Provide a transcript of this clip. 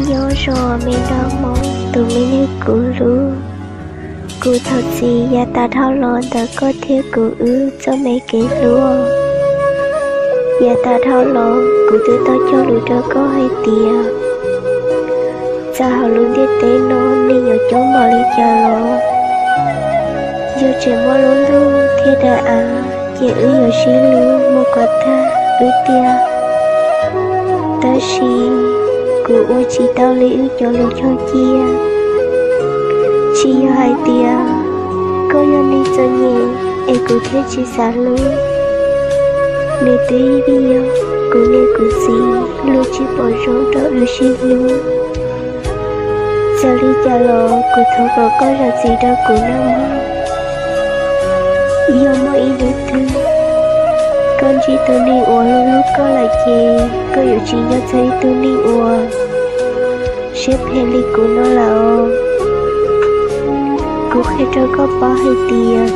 Nyob zoo me nraug Hmoob tus me neeg kuv hlub, kuv thov txim yav tas dhau los ntawm koj thiab kuv wb txoj me kev hlub. Yav tas dhau los kuv twb tau cog lus rau koj hais tias, txawm hauv lub ntiaj teb no nej yuav coob npaum li cas los, yog tseem muaj lub ntuj thiab daim av, ces wb yuav sib hlub mus kom tag wb tiag. Tab sis kuv ua tsis tau li wb cov lus cog cia. Tsis yog hais tias koj yog neeg txom nyem es kuv thiaj tsis xav hlub. Nws twb vim yog kuv niam kuv txiv luag tsis pom zoo rau wb sib hlub. Txawm li cas los kuv thov kom koj zam txim rau kuv nawb mog. Yog muaj ib hnub twg koj ntsib tus neeg uas hlub hlub koj lawm ces koj yuav tsis nco txog ib tug neeg uas siab phem li kuv no lawm os. Kuv qhia rau koj paub hais tias